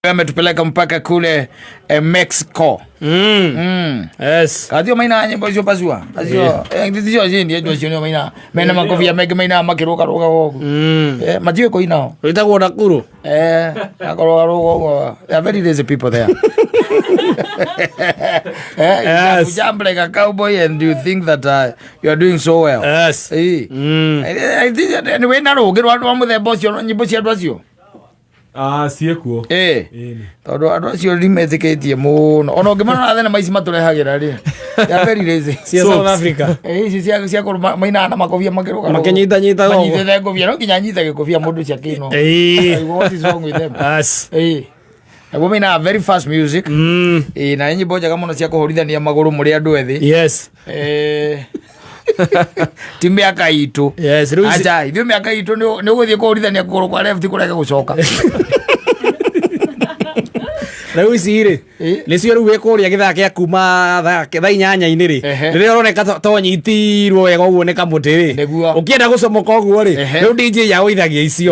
Ametupeleka mpaka kule Mexico. Yes. Kathio maina nyimbo icio pasua acio cio cindi andũ acio nĩo maina mena makobia mengĩ maina makĩrũgarũga ũguo. Matiũĩ kũina. Wĩtagwo Nakuru. Akarũgarũga ũguo. They are very lazy people there. You jump like a cowboy and you think that you are doing so well. I think that anyway na rũngĩ rwa rwa mũthemba ũcio nyimbo cia andũ acio. Ah, ciĩkuo. Ĩni. Tondũ andũ acio nĩmetĩkĩtie mũno ona ũngĩmarora thenema ici matũrehagĩra rĩ, they are very lazy. Cia South Africa. Ici cia kũrũma mainaga na makobia makĩrũga. Makĩnyitanyitaga ũguo. Manyitĩte ngobia no nginya anyite gĩkobia mũndũ cia kĩno. What is wrong with them? Naguo mainaga very fast music. Na nyĩmbo njega mũno cia kũhũrithania magũrũ mũrĩ andũ ethĩ. Ti mĩaka itũ. Yes, rĩu ici- Acha, ithuĩ mĩaka itũ nĩ ũgũthiĩ kũhũrithania kũgũrũ kwa left kũrege gũcoka. Rĩu ici rĩ, nĩcio rĩu wĩ kũrĩa gĩthaa kĩa kuma thaa inyanya-inĩ rĩ, rĩrĩa ũroneka ta ũnyitirwo wega ũguo nĩ kamũtĩ rĩ, Nĩguo. ũkĩenda gũcomoka ũguo rĩ, rĩu DJ yaũithagia icio.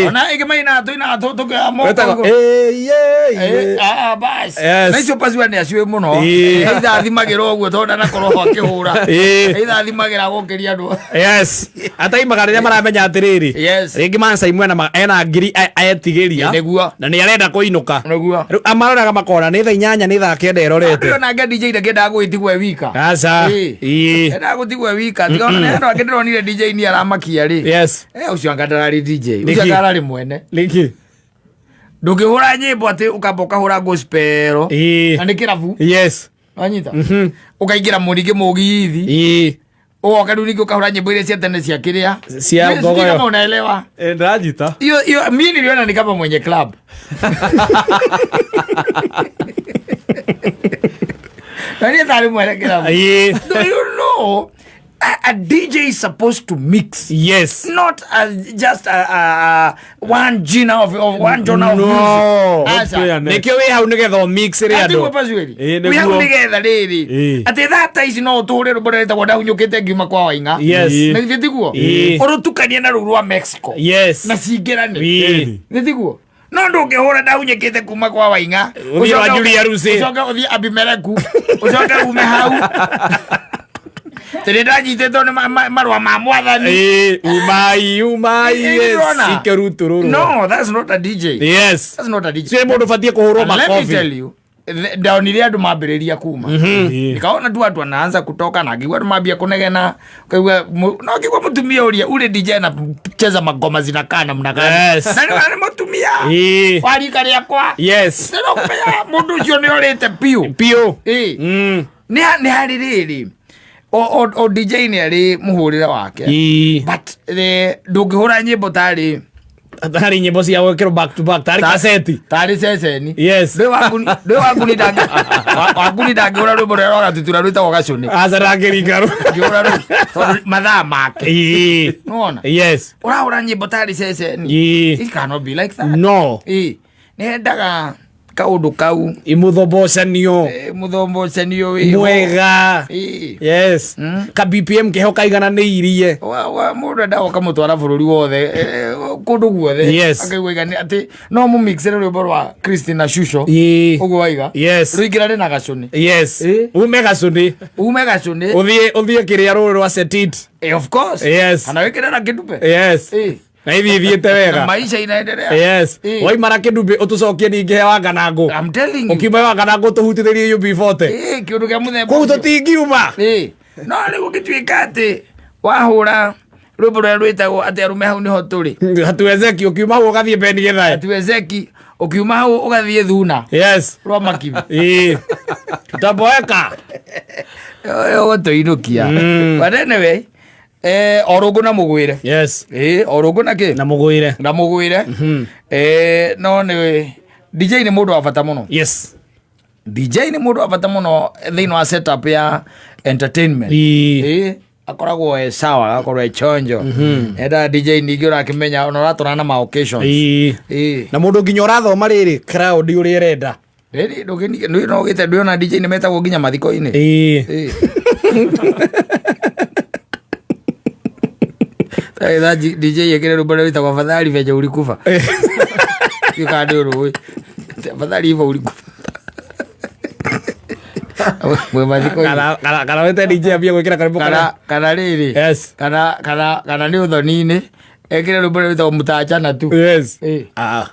Ona ĩngĩ mainaga tũinaga tũkĩoya moko Wĩtagwo, ũguo. Bas. Na icio pasua nĩ aciũĩ mũno. Either athimagĩra ũguo tondũ ndanakorwo ho akĩhũra. Either athimagĩra gũkĩria andũ. Yes. Ataimaga rĩrĩa maramenya atĩrĩrĩ, rĩngĩ Mansa imwe ena ngiri etigĩria. Nĩguo. Na nĩ arenda kũinũka. Nĩguo. Rĩu amaroraga makona nĩ thaa inyanya nĩ thaa kenda ĩrorete. Andũ onake DJ ndakĩendaga gũgĩtigwo e wika. Aca. Endaga gũtigwo e wika. Tiga ona nĩ andũ angĩ ndĩronire DJ nĩ aramakia rĩ. Ũcio anga ndararĩ DJ. Ũcio Nĩkĩ? anga ararĩ mwene. Nĩkĩ? Ndũngĩhũra nyĩmbo atĩ ũkamba ũkahũra gospel. Na nĩ kĩrabu. Wanyita? Ũkaingĩra mũringĩ mũgithi. Ũgoka rĩu ningĩ ũkahũra nyĩmbo iria cia tene cia kĩrĩa. Cia Sijui ngogoyo. kama unaelewa. Ndĩranyita. Hiyo hiyo mimi niliona ni kama mwenye club. Na niĩ tarĩ mwene kĩrabu. Do you know a DJ is supposed to mix? Not just a one genre of one genre of No. music. Aca. Play and next. Nĩkĩo wĩ hau nĩgetha ũmixĩre Atiguo andũ. Pasweri. Nĩguo. Wĩ hau nĩgetha rĩrĩ. Atĩ thaa ta ici no ũtũhũre rwĩmbo rũrĩa rwĩtagwo ndahunyũkĩte ngiuma kwa Waing'a. Na githĩ tiguo? Ũrũtukanie na rũu rwa Mexico. Na cingĩrane. Nĩ tiguo? No ndũngĩhũra ndahunyũkĩte kuma kwa Waing'a. Ũthiĩ wa Julia Rusi. Ũcoke ũthiĩ Abimeleku. Ũcoke ume hau. Tĩrĩ ndanyitĩtwo nĩ marũa ma mwathani. Umai, umai, yes. Ndĩrona. Ikerutũrũrwo. No, that's not a DJ. That's not a DJ. Cio mũndũ ũbatiĩ kũhũrwo And let me makobi. tell you, ndonire andũ mambĩrĩria kuma. Nikaona tu watu wanaanza kutoka na ngigua andũ mambia kunegena, ukaigua no ngigua mũtumia ũrĩa ule DJ anacheza magoma zinakaa namna gani. Na nĩ mũtumia wa rika rĩakwa. Ndĩrona kũmenya mũndũ ũcio nĩ orĩte biũ. Biũ. Nĩ harĩ rĩrĩ. O DJ nĩ arĩ mũhũrĩre wake. But ndũngĩhũra nyĩmbo tarĩ Tarĩ nyĩmbo cia gwĩkĩrwo back to back, tarĩ kaseti. Tarĩ ceceni. Yes. Ndũĩ Wanguni ndangĩhũra rwĩmbo rũrĩa rwa Gatutura rwĩtagwo Gacũnĩ. Aca ndangĩringa rũ. Ndangĩhũra rũu tondũ mathaa make. Nĩwona? Ũrahũra nyĩmbo tarĩ ceceni. It cannot be like that. No. Nĩendaga kaũndũ kau. Imũthombocanio. Mũthombocanio wĩho. Mwega. Ka BPM keho kaigananĩirie. Mũndũ endaga ũkamũtwara bũrũri wothe, kũndũ guothe. Akaigua igani atĩ no mũmixere rwĩmbo rwa Christina Shusho. Ũguo waiga. Rũingĩrane na Gacũnĩ. Ume Gacũnĩ. Ume Gacũnĩ. Ũthiĩ kĩrĩa rũrũ rwa Setit. Of course. Kana wĩkĩre na Kĩndumbe. Na ithiĩ ithiĩte wega. Na maisha inaendelea. Waimara Kĩndumbe ũtũcokie ningĩ he Wanganangũ. I'm telling you. Ũkiuma Wanganangũ tũhutithĩrie UB40. Kĩũndũ kĩa mũthemba Kũu ũcio. tũtingiuma. No rĩu ũngĩtuĩka atĩ wahũra rwĩmbo rũrĩa rwĩtagwo atĩ arũme hau nĩho tũrĩ. Hatuwezeki, ũkiuma hau ũgathiĩ Ben Githae. Hatuwezeki, ũkiuma hau ũgathiĩ Thuna. Rwa Makibi. Tutaboeka. Ũgũtũinũkia. But anyway, o rũngũ na mũgwĩre. O rũngũ na kĩ? Na mũgwĩre. Na mũgwĩre. No nĩ DJ nĩ mũndũ wa bata mũno. DJ nĩ mũndũ wa bata mũno thĩinĩ wa setup ya entertainment. Akoragwo e sawa, agakorwo e chonjo. Enda DJ ningĩ ũrakĩmenya ona ũratwarana na ma occasions. Na mũndũ nginya ũrathoma rĩrĩ crowd ũrĩa ĩrenda. Rĩrĩ ndũgĩ no ũgĩte ndwĩona DJ nĩ metagwo nginya mathiko-inĩ. Tha DJ yekĩre rwĩmbo rũrĩa rwĩtagwo afadhali venye ulikufa. Ndiũĩ kana nĩ ũrũĩ. Afadhali hivyo ulikufa. Mwĩ mathiko-inĩ. Kana wete DJ ambie gwĩkĩra karwĩmbo Kana karĩa. kana rĩrĩ. Yes. Kana nĩ ũthoni-inĩ ekĩre rwĩmbo rũrĩa rwĩtagwo mũtachana tu. Yes. Eh. Ah.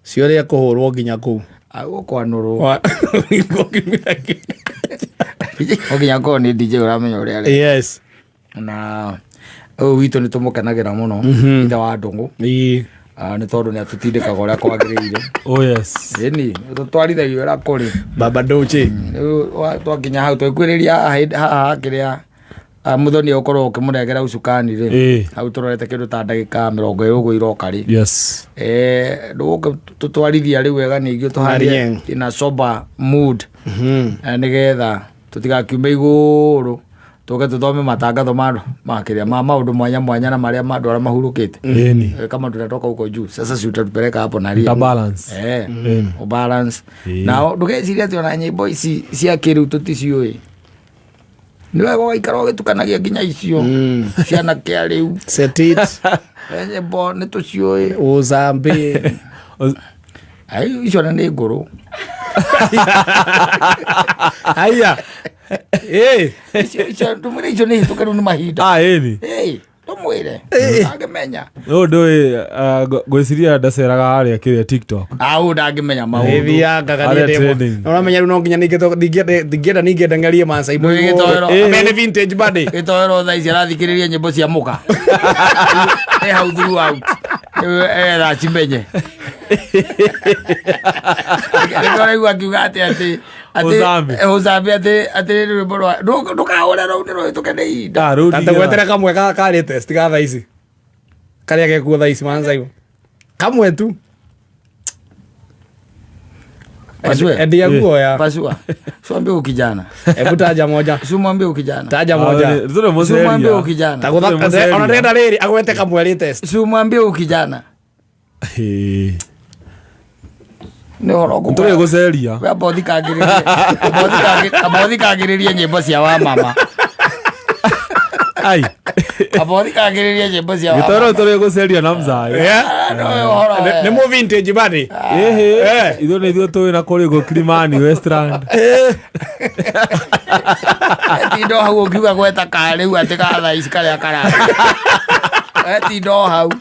Ciorĩa kũhũrwo nginya kũu. Agũkwanũrwo. Wa- O nginya korwo nĩ DJ ũramenya ũrĩa areka. Yes. Na ũyũ witũ nĩ tũmũkenagĩra mũno ithe wa ndũng'ũ. Ii. Ah, nĩ tondũ nĩ atũtindĩkaga ũrĩa kwagĩrĩire. Oh yes. Ĩni tũtwarithagia ũrĩa kũrĩ. Baba Doche. Rĩu twakinya hau twĩkwĩrĩria haha kĩrĩa mũthoni ũkorwo ũkĩmũnengera ucukani rĩ hau tũrorete kĩndũ ta ndagĩka 20 ũguo iroka rĩ. Yes. Ndũgũka tũtwarithia rĩu wega ningĩ tũharie Marieng. in a sober mood. Nĩgetha tũtigakiume igũrũ tũke tũthome matangatho ma kĩrĩa ma maũndũ mwanya mwanya na marĩa ma andũ arĩa mahurũkĩte. Ĩni. Kama tunatoka huko juu sasa si utatupeleka hapo na Ta balance. Balance na ndũgecirie atĩ ona nyĩmbo ici cia kĩrĩu tũticiũĩ. Nĩ wega ũgaikara ũgĩtukanagia nginya icio ciana kĩa rĩu. Set it. Nyĩmbo nĩ tũciũĩ. Uzambi. Ai, icio na nĩ ngũrũ. Haya. Eh. Icio tũmwĩre icio nĩ hĩtũke rĩu nĩ mahinda. Ah, ĩni. Tũmwĩre angĩmenya. No ndũĩ ngwĩciria ndaceraga harĩa kĩrĩa TikTok. Au ndangĩmenya maũndũ. Thiangaga Harĩa niĩ ndĩ trending. ũramenya rĩu no nginya ndingĩenda ningĩ ndengerie Maasai Nĩ gĩtoero. Amene vintage buddy. Gĩtoero thaa ici arathikĩrĩria nyĩmbo cia mũka. Ĩ hau throughout. Rĩu etha acimenye. Nĩkĩo ũraigua akiuga atĩ Ũzambi. ũzambi atĩ rwĩmbo rwa ndũkahũre rũu nĩ rũhĩtũke nĩ ihinda. Ah, rĩu Ta ndingĩra. tũgwetere kamwe ka latest ga thaa ici. Karĩa gekuo thaa ici Maasai. Kamwe tu. Pasue. Endia guoya. Pasua. Siwambie ukijana. Hebu taja moja. Simwambie ukijana. Taja Ah, moja. tũrĩ Simwambie mũceria. ukijana. Tagũtha Tũrĩ mũceria. ona ndĩrenda rĩrĩ agwete kamwe latest. Simwambie ukijana. Ĩĩ. Nĩ ũhoro Tũrĩ gũceria. We amba ũthikagĩrĩrie nyĩmbo cia wa mama. Ai. Amba ũthikagĩrĩrie nyĩmbo cia wa Gĩtoero mama. tũrĩ gũceria na mzai. Yeah. No ũhoro we. Nĩ mũ vintage buddy. Ĩhĩ. Eh. Ithuĩ nĩ ithuĩ tũĩ na kũrĩ ũguo Kilimani Westland. Tinda o hau ũkiuga gweta karĩu atĩ ka thaa ici karĩa kara. Tinda o hau.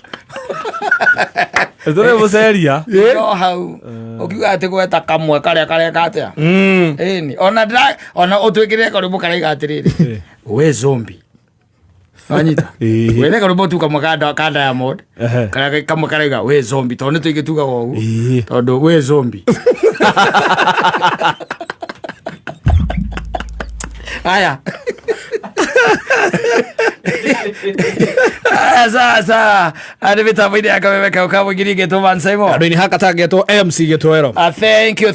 Tũrĩ mũceria. Tinda o hau. Ũkiuga atĩ gweta kamwe karĩa kareka atĩa. Ĩni. Ona ndĩra ona ũtwĩkĩrĩre karwĩmbo karaiga atĩrĩrĩ. We zombie. Wanyita. Ĩĩ. Wene karwĩmbo tu kamwe ka Diamond. Ehe. Karĩa kamwe karaiga we zombie tondũ nĩ tũingĩ tugaga ũguo. Ĩĩ. Tondũ we zombie. Haya. Haya sasa. Nĩ mĩtambo-inĩ ya kameme kau ka mũingĩ ningĩ tũman Simon. Andũ-inĩ haka tangetwo MC Gĩtoero. Thank you.